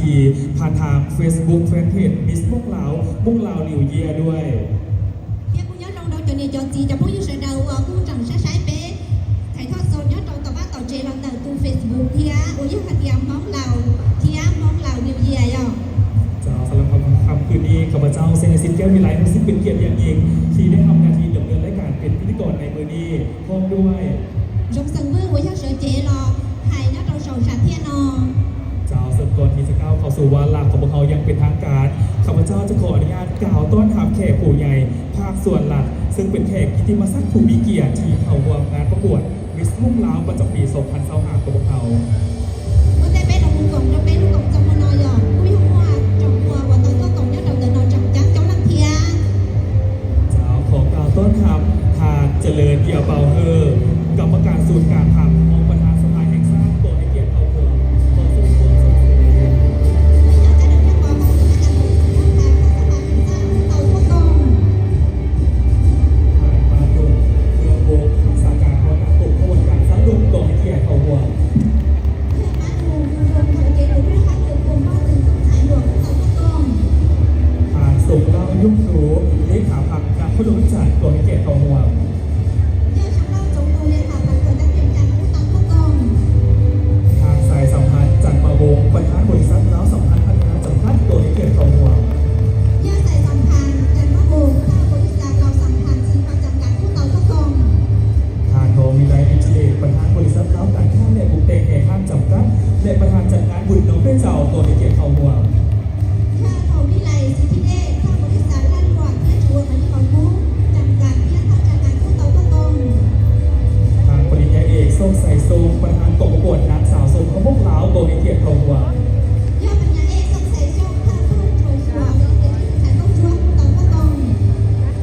ທີ່ຜ່ານທາງເຟສບຸກແຟນເພຈ Miss ມົ້ງລາວ ມົ້ງລາວ New Year ດ້ວຍ. Thiab kuv nyob rau ntau cov niam cov txiv cov phooj ywg sawv daws uas kuv tseem saib saib peb thaij thoj soj nyob rau tom vaj tom tsev los ntawm tus Facebook thiab uas yog hais tias Hmoob Laus thiab Hmoob Laus New Year yog. ເຈົ້າ ສຳລັບຄ່ຳຄືນນີ້ ຂ້າພະເຈົ້າ ໄຊຍະສິດ ແກ້ວວິໄລ ຮູ້ສຶກເປັນກຽດຢ່າງຍິ່ງ ທີ່ໄດ້ຮັບໜ້າທີ່ດຳເນີນລາຍການເປັນພິທີກອນໃນມື້ນີ້ ພ້ອມດ້ວຍ Zoo xeem Vwj uas yog sawv cev los hais nyob rau saum sam thiab no. ເຈົ້າ ເຊິ່ງກ່ອນທີ່ຈະກ້າວເຂົ້າສູ່ວາລະຂອງພວກເຮົາຢ່າງເປັນທາງການ ຂ້າພະເຈົ້າຈະຂໍອະນຸຍາດກ່າວຕ້ອນຮັບແຂກຜູ້ໃຫຍ່ພາກສ່ວນລັດ ເຊິ່ງເປັນແຂກກິດຕິມະສັກຜູ້ມີກຽດທີ່ເຂົ້າຮ່ວມງານປະກວດ Miss ມົ້ງລາວ ປະຈຳປີສອງພັນຊາວຫ້າ ຂອງພວກເຮົາ. Muaj tej peb los mus koom rau peb lub koom txog hmo no yog kuj yog muaj tsoom hmo uas tau tuaj koom nyob rau ntawm no tseem ceeb coob leej thiab. ເຈົ້າ ຂໍກ່າວຕ້ອນຮັບທ່ານ ຈະເລີນ ເຢຍເປົາເຮີ ກຳມະການສູນກາງພັກ ຮອງປະທານສະພາແຫ່ງຊາດ ກໍໃຫ້ກຽດເຂົ້າຮ່ວມ. ຂໍສະແດງຄວາມສົງເສີຍ. ທ່ານ ມາຕຸງ ເຄືອວົງ ຮັກສາການຫົວໜ້າກົມຂະບວນການຊາວໜຸ່ມ ກໍໃຫ້ກຽດເຂົ້າຮ່ວມ. ທ່ານ ສົມເລົາ ຍົງໂຕ ເລຂາພັກນະຄອນຫຼວງວຽງຈັນ ກໍໃຫ້ກຽດເຂົ້າຮ່ວມ. ທ່ານ ສາຍສຳພັນ ຈັນມະວົງ ປະທານບໍລິສັດລາວສຳພັນພັດທະນາຈຳກັດ ກໍໃຫ້ກຽດເຂົ້າຮ່ວມ. ທ່ານ ທອງວິໄລ ວິດຈະເດດ ປະທານບໍລິສັດລາວການຄ້າ ແລະ ປຸງແຕ່ງແຮ່ທາດຈຳກັດ ແລະ ປະທານຈັດງານບຸນນ້ອງເປັນເຈົ້າ ກໍໃຫ້ກຽດເຂົ້າຮ່ວມ. ທ່ານ ທອງວິໄລ ສິດທິເດດ ເຈົ້າບໍລິສັດ ລາດລວດ ເນຈີອວກ ອາລີ ເບົາກູ ຈຳກັດ ຮຽນເຂົ້າຈັດງານຜູ້ເຕົາຕົວຕົງ. ທ່ານ ປະລິນຍາເອກ ໂຊກໄຊ ໂຊງ ປະທານກອງປະກວດນາງສາວຊົນເຜົ່າມົ້ງລາວ ກໍໃຫ້ກຽດເຂົ້າຮ່ວມ.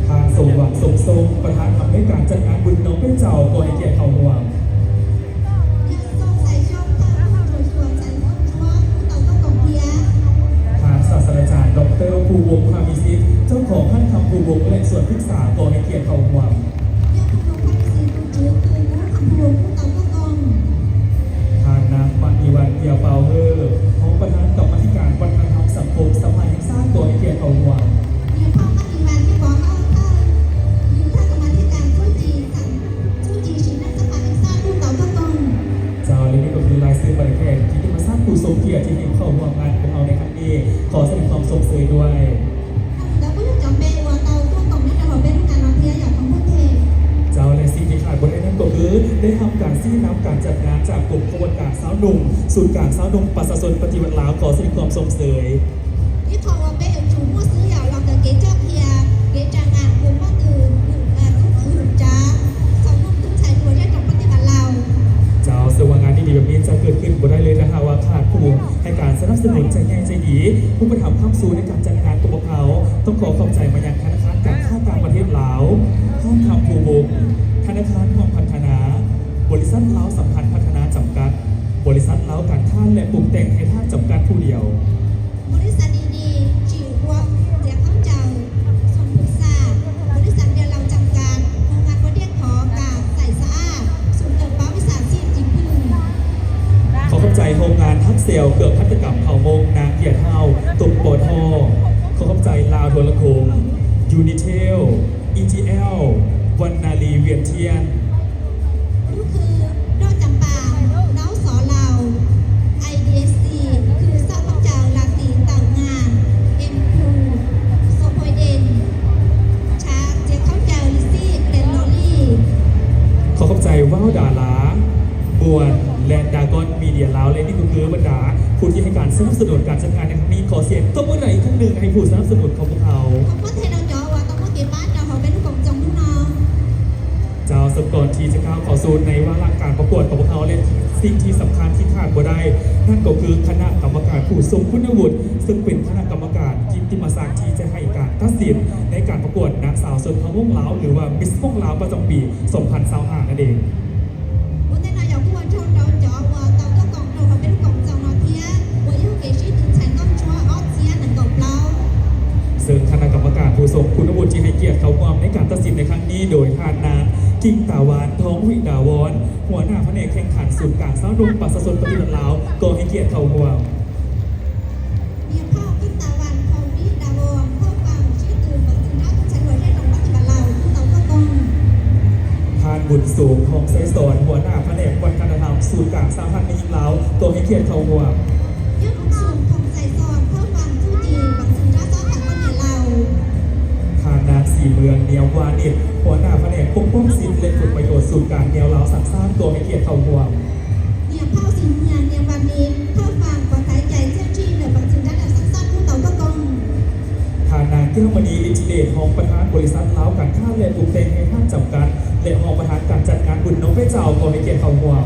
ທ່ານ ສົມຫວັງ ສົມຊົງ ປະທານສຳນັກງານຈັດງານບຸນນ້ອງເປັນເຈົ້າ ກໍໃຫ້ກຽດເຂົ້າຮ່ວມ. ທ່ານສາດສະດາຈານ ດອກເຕີ ພູວົງ ພາວິສິດ ເຈົ້າຂອງຮ້ານຄຳພູວົງ ແລະ ສວນພຶກສາ ກໍໃຫ້ກຽດເຂົ້າຮ່ວມ. ທ່ານນາງ ມະນີວັນ ເຢຍເປົາເຮີ ຮອງປະທານກຳມາທິການວັດທະນະທຳສັງຄົມ ສະພາແຫ່ງຊາດ ກໍໃຫ້ກຽດເຂົ້າຮ່ວມ. ເຈົ້າ ແລະ ນີ້ກໍຄືລາຍຊື່ບັນດາແຂກກິດຕິມະສັກຜູ້ຊົງກຽດທີ່ໄດ້ເຂົ້າຮ່ວມງານຂອງເຮົາໃນຄັ້ງນີ້ ຂໍສະແດງຄວາມຊົມເຊີຍດ້ວຍ. ເຈົ້າ ແລະ ສິ່ງທີ່ຂາດບໍ່ໄດ້ນັ້ນກໍຄື ໄດ້ຮັບການຊີ້ນຳການຈັດງານຈາກກົມຂະບວນການຊາວໜຸ່ມ ສູນກາງຊາວໜຸ່ມປະຊາຊົນປະຕິວັດລາວ ຂໍສະແດງຄວາມຊົມເຊີຍ. ເຈົ້າ ເຊິ່ງວ່າງານດີໆແບບນີ້ຈະເກີດຂຶ້ນບໍ່ໄດ້ເລີຍ ຖ້າຫາກວ່າຂາດຜູ້ໃຫ້ການສະໜັບສະໜູນໃຈໃຫຍ່ໃຈດີ ອຸປະຖຳຄ້ຳຊູໃນການຈັດງານຂອງພວກເຮົາ. ຕ້ອງຂໍຂອບໃຈມາຍັງທະນາຄານການຄ້າຕ່າງປະເທດລາວ, ຮ້ານຄຳພູວົງ, ທະນາຄານຮ່ວມພັດທະນາ, ບໍລິສັດລາວສຳພັນພັດທະນາຈຳກັດ, ບໍລິສັດລາວການທາດ ແລະ ປຸງແຕ່ງແຮ່ທາດຈຳກັດຜູ້ດຽວ. ບໍລິສັດດີໆ ຈີ່ຫົວ ເຈັຍເຂົ້າເຈົ້າ ສູນພຶກສາ ບໍລິສັດວຽງລາວຈຳກັດ ໂຮງງານບໍ່ດຽກຂໍການໃສສະອາດ ສູນເກີບປ້າວິຊາຊີບຈິງຜຶ່ງ. ຂໍຂອບໃຈໂຮງງານຮັກແຊວເຄື່ອງຫັດຖະກຳເຜົ່າມົ້ງນາງເກຍທ້າວ ຕົກປໍທໍ່. ຂໍຂອບໃຈລາວໂທລະຄົມ, ຢູນິເທລ, ອີທີແອລ, ວັນນາລີ ວຽນທຽນ. ລູກຄື ດອກຈຳປາ ເນົາ ສອລາວ ໄອດີເອັສຊີ ຄືຊາບພະເຈົ້າລາຕີ ເຕົ່າງານ ເອັມຄູ ໂຊໂພຍເດນ ຊາ ເຈັຍເຂົ້າເຈົ້າ ລິຊີ ເກຣນລໍລີ. ຂໍຂອບໃຈ ວ້າວດາລາ ມ່ວນ ແລະ ດາກອນມີເດຍລາວ ແລະ ນີ້ກໍຄືບັນດາຜູ້ທີ່ໃຫ້ການສະໜັບສະໜູນການຈັດງານໃນຄັ້ງນີ້. ຂໍສຽງຕົບມືໜ້ອຍອີກຄັ້ງໜຶ່ງໃຫ້ຜູ້ສະໜັບສະໜູນຂອງພວກເຮົາ. ເຈົ້າ ເຊິ່ງກ່ອນທີ່ຈະກ້າວເຂົ້າສູ່ໃນວາລະການປະກວດຂອງພວກເຮົາ ແລະ ສິ່ງທີ່ສຳຄັນທີ່ຂາດບໍ່ໄດ້ ນັ້ນກໍຄືຄະນະກຳມະການຜູ້ຊົງຄຸນນະວຸດ ເຊິ່ງເປັນຄະນະກຳມະການກິດຕິມະສັກທີ່ຈະໃຫ້ການຕັດສິນໃນການປະກວດນາງສາວຊົນເຜົ່າມົ້ງລາວ ຫຼືວ່າ Miss ມົ້ງລາວ ປະຈຳປີສອງພັນຊາວຫ້າ ນັ້ນເອງ. ເຊິ່ງຄະນະກຳມະການຜູ້ຊົງຄຸນນະວຸດທີ່ໃຫ້ກຽດເຂົ້າຮ່ວມໃນການຕັດສິນໃນຄັ້ງນີ້ ໂດຍທ່ານນາງ ກິ່ງຕາວານ ທອງວິດາວອນ ຫົວໜ້າພະແນກແຂ່ງຂັນສູນກາງຊາວໜຸ່ມປະຊາຊົນປະຕິວັດລາວ ກໍໃຫ້ກຽດເຂົ້າຮ່ວມ. ສະຫະພັນແມ່ຍິງລາວ ກໍໃຫ້ກຽດເຂົ້າຮ່ວມ. ຍອດສູງຂອງສາຍສອນ ເພື່ອຄວາມຈູ້ຈີ່ ບັນຊຶງລາຊອນ ທາງຄົນແກ່ລາວ. ທ່ານນາງສີເມືອງ ນຽມວານິດ ຫົວໜ້າພະແນກປົກປ້ອງສິດ ແລະ ຜົນປະໂຫຍດສູນກາງແນວລາວສ້າງຊາດ ກໍໃຫ້ກຽດເຂົ້າຮ່ວມ. ນຽມພາວສີເມືອງ ນຽມວານິດ ເພື່ອຄວາມປອດໄພໃຈ ເຈົ້າໜ້າທີ່ ແລະ ບັນຊຶງລາຊອນ ຜູ້ເຕົາຕົວກອງ. ທ່ານນາງ ແກ້ວມະນີ ລິດທິເດດ ຮອງປະທານບໍລິສັດລາວການຄ້າ ແລະ ປຸງແຕ່ງແຫ່ງຊາດ ຈຳກັດ ແລະ ຮອງປະທານການຈັດງານບຸນນ້ອງເປ້ເຈົ້າ ກໍໃຫ້ກຽດເຂົ້າຮ່ວມ.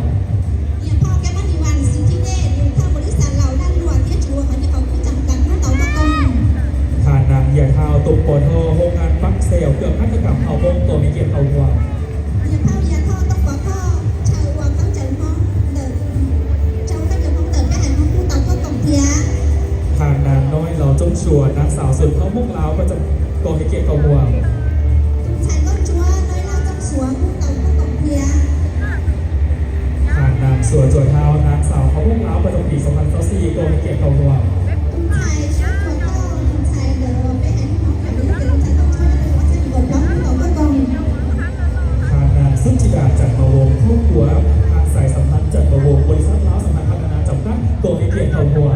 ນຽມພາວ ແກ້ວມະນີວັນ ສິດທິເດດ ດີເຣກເຕີ ບໍລິສັດເຫຼົ້າດ້ານລົວ ເທສ ໂຊ ຂອງ ເຂົາຄູ ຈຳກັດ ຜູ້ເຕົາຕົວກອງ. ທ່ານນາງ ເຫຍທ້າວ ຕົບປອທ ໂຮງງານປັກແຊວເຄື່ອງຫັດຖະກຳເຜົ່າມົ້ງ ກໍໃຫ້ກຽດເຂົ້າຮ່ວມ. ນຽມພາວ ເຫຍທ້າວ ຕົບປອທ ເຊົາອວກ ເຂົາເຈົ້າຮ້ອງເດີ ເຈົ້າຂະຫຍາຍຫ້ອງເດີ ໄປໃຫ້ຫ້ອງຜູ້ເຕົາຕົວກອງເທື່ອ. ທ່ານນາງນ້ອຍ ເລົ່າຈົງຊົວ ນາງສາວຊົນເຜົ່າມົ້ງລາວ ປະຈຳ ກໍໃຫ້ກຽດເຂົ້າຮ່ວມ. ຕຸງໄຊ ເກົ້າຈົວ ນ້ອຍລາວ ຈົງຊົວ ຜູ້ເຕົາຕົວກອງເທື່ອ. ທ່ານນາງ ຊົວ ຈົວທ້າວ ນາງສາວເຜົ່າມົ້ງລາວ ປະຈຳປີສອງພັນຊາວສີ່ ກໍໃຫ້ກຽດເຂົ້າຮ່ວມ. ຕຸງໄຊ ຊົວ ຈົວທ້າວ ຕຸງໄຊ ເດີ ໄປໃຫ້ນ້ອງ ແບບນີ້ ເປັນຕຸງໄຊ ເກົ້າຈົວ ແລະ ເປັນວ່າໃຊ້ກອບເຈົ້າຜູ້ເຕົາຕົວກອງ. ທ່ານນາງ ສຸດທິດາ ຈັນມະວົງ ຄອບຄົວ ທາງສາຍສຳພັນ ຈັນມະວົງ ບໍລິສັດລາວສຳພັນພັດທະນາ ຈຳກັດ ກໍໃຫ້ກຽດເຂົ້າຮ່ວມ.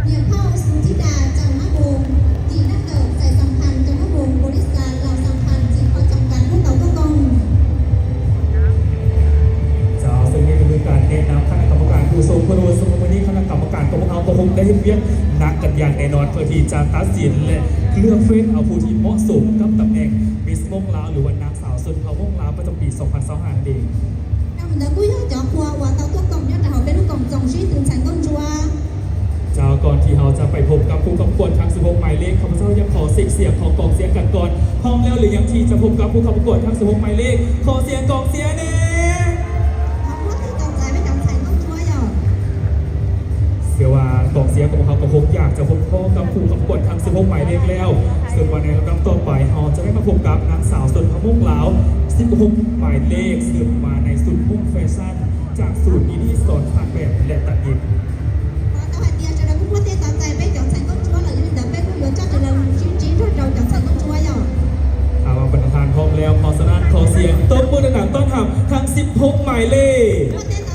ນຽມພາວ ສຸດທິດາ ຈັນມະວົງ ດີເຣກເຕີ ສາຍສຳພັນ ຈັນມະວົງ ບໍລິສັດລາວສຳພັນ ສິນຄ້ອຍ ຈຳກັດ ຜູ້ເຕົາຕົວກອງ. ເຈົ້າ ເຊິ່ງນີ້ກໍຄືການແນະນຳຄະນະກຳມະການຜູ້ຊົງຄຸນວຸດ. ສຳລັບມື້ນີ້ຄະນະກຳມະການຂອງພວກເຮົາກໍຄົງໄດ້ເຮັດວຽກໜັກກັນຢ່າງແນ່ນອນ ເພື່ອທີ່ຈະຕັດສິນ ແລະ ເລືອກເຟ້ນເອົາຜູ້ທີ່ເໝາະສົມກັບຕຳແໜ່ງມິສມົ້ງລາວ ຫຼືວ່ານາງ ສາວຊົນເຜົ່າມົ້ງລາວ ປະຈຳປີສອງພັນຊາວຫ້ານັ້ນເອງ. ເຈົ້າ ກ່ອນທີ່ເຮົາຈະໄປພົບກັບຜູ້ເຂົ້າປະກວດທັງສິບຫົກໝາຍເລກ ຂ້າພະເຈົ້າຢາກຂໍເຊັກສຽງຂອງກອງເຊຍກັນກ່ອນ. ພ້ອມແລ້ວຫຼືຍັງທີ່ຈະພົບກັບຜູ້ເຂົ້າປະກວດທັງສິບຫົກໝາຍເລກ? ຂໍສຽງກອງເຊຍແດ່. ເຊື່ອວ່າກອງເຊຍຂອງເຮົາກໍຄົງຢາກຈະພົບພໍ້ກັບຜູ້ເຂົ້າປະກວດທັງສິບຫົກໝາຍເລກແລ້ວ, ເຊິ່ງວ່າໃນລຳດັບຕໍ່ໄປເຮົາຈະໄດ້ມາພົບກັບນາງສາວຊົນເຜົ່າມົ້ງລາວ ສິບຫົກໝາຍເລກ ເຊິ່ງມາໃນຊຸດໂຮມແຟຊັນຈາກສູນອີດີສອນອອກແບບ ແລະ ຕັດເຢັບ. ຖ້າວ່າບັນດາທ່ານພ້ອມແລ້ວ, ເພາະສະນັ້ນຂໍສຽງຕົບມືດັງໆ ຕ້ອນຮັບທັງສິບຫົກໝາຍເລກ.